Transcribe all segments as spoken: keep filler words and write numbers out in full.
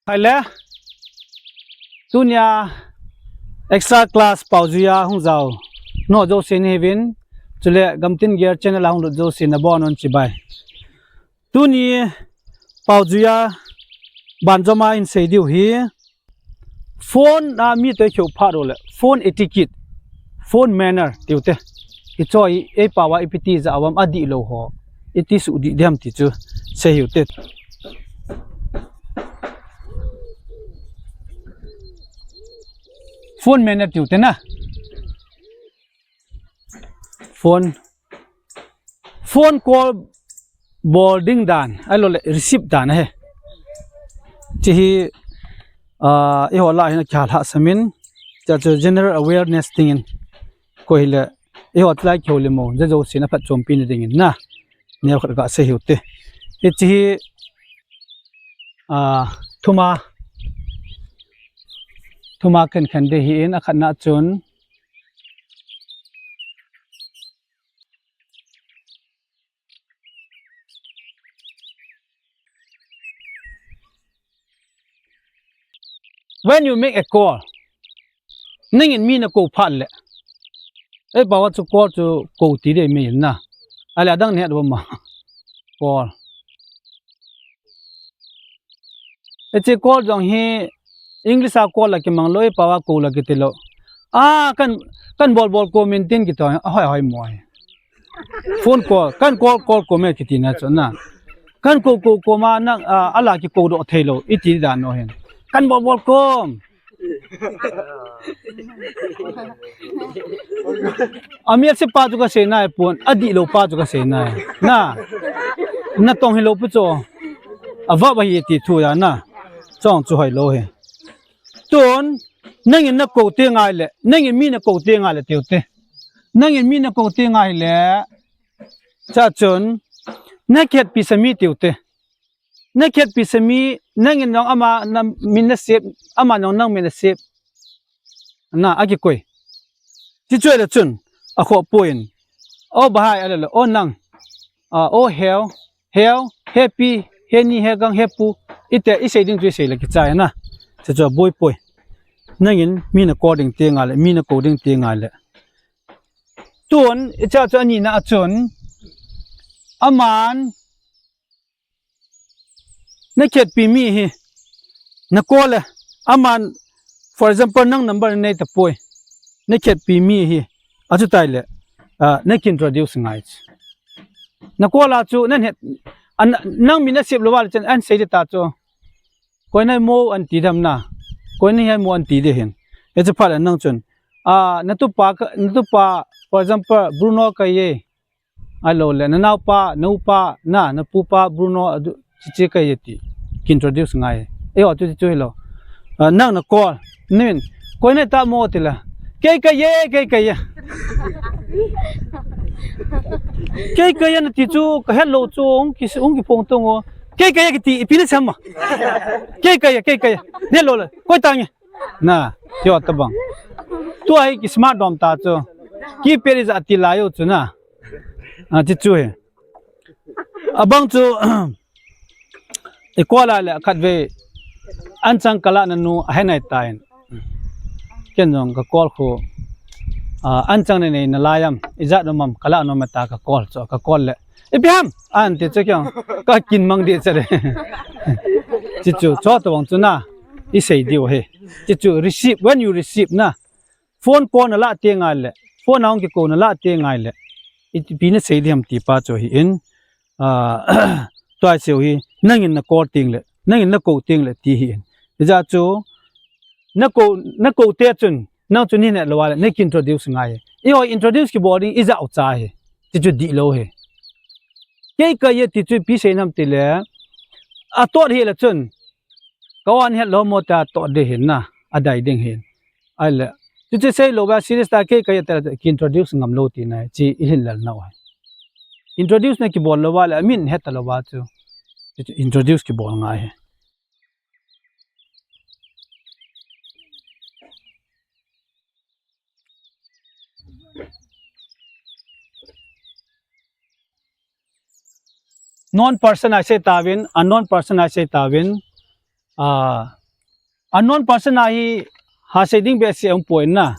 Hai le, tunia extra class paojuia hung jao nao jousen hiuvin, chule Gamtin Gear channel a hung lut jousen nabonun chibai. Tuni paojuia banjoma hin sei diu hi phone a mi toh kihou phat uleh phone etiquette, phone manner tiute. Hicho hi eipao a ipi ti ja uvam, adihlou ho iti suhdih ding ham ti chu sei hiute. Phone manner tiute na. Phone, phone call bol ding dan, ahilouleh receive dan ahi. Hiche hi, ah, eiho lah hin akihal hahsam in, hiche chu general awareness dingin, koi hileh eiho lah kihou le mo, ja jousen aphatchompi na dingin na, neokhat kasei hiute. Hiche hi, ah, thuma, thuma khenkhen ding ahin, akhatna chun, when you make a call, nangin mi nakou phat leh, eipao a chu call chu kou ti ding ahi na. Ahileh adang nahet uvam a. Call. Hiche call jong hi English a call la kimang lou, eipao a kou la kiti lou. Ah, kan, kan bol bol kou min tin kiti, ahoi, ahoi mo ahi. Phone call, kan call, call kou me kiti na chu na. Kan kou, kou, kou ma na, ah, ala kikou doh thei lou, iti dan u hin. Kan bol bol kou. Amel se pa chu kasei nai pon, adihlou pa chu kasei nai. Na. Natong hilou pu chu. Avah ahi ti thu ahi na. Chong chu hoilou hi. Tun, nangin nakou teng ahileh, nangin mi nakou teng ahileh tiute. Nangin mi nakou teng ahileh, hiche chun, nakhetpi sah mi tiute. Nakhetpi sah mi, nangin jong ama na min nasave, aman jong nang min asave. Na, akikoi. Hichu ahileh chun, akhoh poi. O bhai, ahileh, o nang. Ah, o heo, heo, hepi, heni, hegang, hepu. Iti, isei ding chu isei le kichai na. Hichu aboi poi. Nangin, mi na call ding teng ahileh, mi nakou ding teng ahileh. Tun, hiche chu anina a chun, aman, nakhetpi mi hi, na call le, aman, for example, nang number nanei tapoi, nakhetpi mi hi, achuti leh, ah, naki introduce ngai. Na call a chu, nahet, an, nang min nasave lou va leh chun, ahin sei ding ta chu. Koi nahi mo ahin ti ding ham na. Koi nahi mo ahin ti ding ahin. Hichu phat leh nang chun. Ah, natupa ka, natupa, for example, Bruno kahiye. Ahilouleh, nanaopa, naupa, na, napupa, Bruno, adu, hiche kahiye ti. Ki introduce ngai. Eiho chu, chu hilou. Ah, nang na call. Namin. Koi nahi ta mo ti leh. Kei kahiye, kei kahiye. Kei kahiye nati chu, kahet lou chu, hung ki, hung kiphong tong o. Kei kahiye kiti, ipi nasei ham a. Kei kahiye, kei kahiye. Nahet lou le. Koi tah nge. Na, tiho tabang. Tua hi ki smart dom ta chu. Kipeh ding jat ti lai u chu na. Ah, hichu hi. Abang chu, i call a leh khatvei, anchang kalah nanu ahe nai tan. Ken jong ka call khu, ah, anchang nei nei nalai am, ijat nom am, kalah nom ta ka call chu, ka call leh. Ipi ham, ahin ti chu kei jong, ka kin mang ding chu le. Hichu, chu tabang chu na, isei diu ahi. Hichu, receive, when you receive na, phone call nalah teng ahileh, phone a hung kikou nalah teng ahileh, ipi nasei ding ham ti pa chu ahin, ah, tua isei u hi, nangin na call teng leh, nangin nakou teng leh ti ahin. Hijeh chun, nakou, nakou teng chun, nang chun nahet lou va leh, naki introduce ngai. Eiho introduce kibol ding, ijat u cha hi. Hichu dihlou hi. Kei kahiye ti chu ipi seina ham ti leh, atot hih leh chun, ka-on het lou mo ta tot ding ahin na, adai ding ahin. Ahileh. Hichu sei lou va serious ta kei kahiye ta ki introduce ngam lou tina, hiche i lhinlel nau ahi. Introduce na kibol lou va leh, amin het ta lou va chu. Hichu introduce kibol ngai ahi. Known person a isei tauvin, unknown person a isei tauvin. Ah, unknown person a hi ha sei ding behseh um poi na.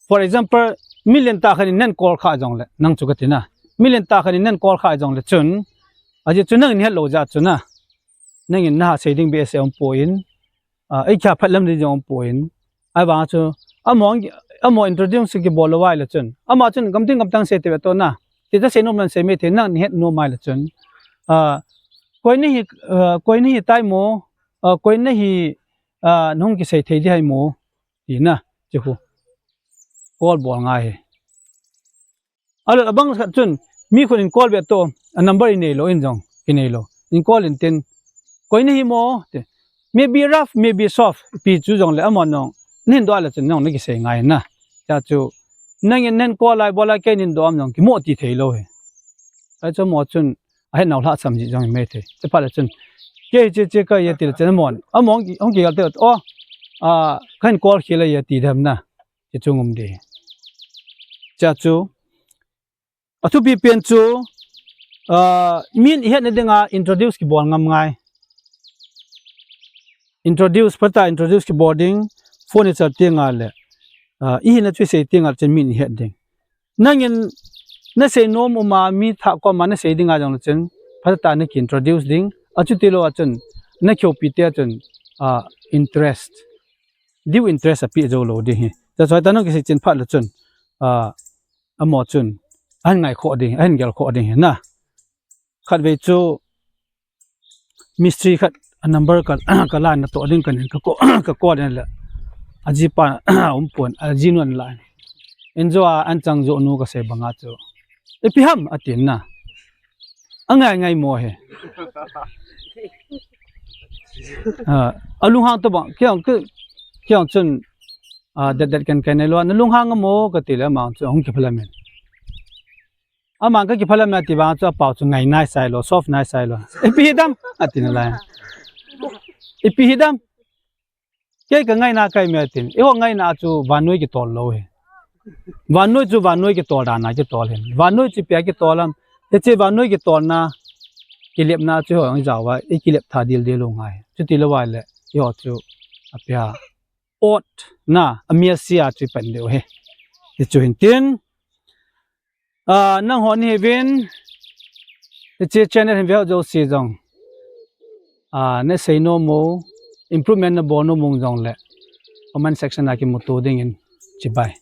For example, mi lentah khat in nang call kha jongle, nang chu kati na. Mi lentah khat in nang call kha jongle chun, ajeh chu nangin het lou jeh chu na. Nangin na ha sei ding behseh um poi. Ah, ei kha phat lam ding jong um poi. Ahivang chu, amaho, amaho introduce kibol lou vai le chun. Ama chun gamtin gamtang sei te ve to na. Ti ta sei nom nan sei me the nang ni het nom mai le chun. Ah, koi nahi, ah, koi nahi tai mo, ah, koi nahi, ah, nahung kisei thei di hai mo. Ti na, chu khu. Call bol ngai hi. Alol abang khat chun, mi khun in call ve to, a number i nei lou in jong, i nei lou. In call in tin, koi nahi mo, ti. Maybe rough, maybe soft, pi chu jongle amaho nang. Nahin doh le chun nang na kisei ngai na. Cha chu, nangin nang call lai, bol lai, kei nahin doh am jong, kimo ti thei lou hi. Ai chu mo chun, ahet nau lhasam ji jong i mai thei. Che phat le chun, kei che che ka ye ti le chun amon. Amon ki, hung ki gal te, oh, ah, kahin call khel a ye ti dem na. Ti chu ngum di. Cha chu, athupi pen chu, ah, min i het na dinga introduce kibol ngam ngai. Introduce, phat a introduce kibol ding, phone i chal ti ngai le. Ah, i hina chu sei ti ngai le chun min i het ding. Nangin na sei nom um a mi thah koma na sei ding a jong le chun, phat a na ki introduce ding. Achuti lou a chun, na kihoupi te a chun, ah, interest. Due interest a pe jou lou ding hi. That's why ta nang kisei chen phat le chun, ah, amaho chun, ahin ngai khoh ding, ahin gel khoh ding hi na. Khat vei chu, mistri khat a number ka, ka la na to ding ka nin ka ko, ka ko den le. A jipa, um pon, a ji non la. Injo a an chang jo nu ka sei banga chu. Ipi ham a tin na. A ngai ngai mo he. Ah, a lunghang to bang, kiang, ki, kiang chun, ah, det det kan kan lo, na lunghang mo ka ti le mang chu hung ki phala men. Amang ka kiphalam na ti vang chu apau chu ngai nai sai lo, soft nai sai lo. Ipi hi dam, ati na lai. Ipi hi dam. Kei ka ngaina kai me tin. Eiho ngaina chu vannoi kitol lou hi. Vannoi chu vannoi kitol dan a kitol hi. Vannoi chu pia kitol lam. Hiche vannoi kitol na. Kilep na chu ho ang jawa. I kilep tha dil dil lou ngai. Chuti lou vai le. Eiho chu apia. Ot na. Amia sia chu pan deu hi. Hichu hin tin. Ah, nangho ni hivin, hiche channel hin veu jouse jong. Ah, na sei nom mo, improvement na bol nom mo jong le. Comment section a kimuto dingin chibai.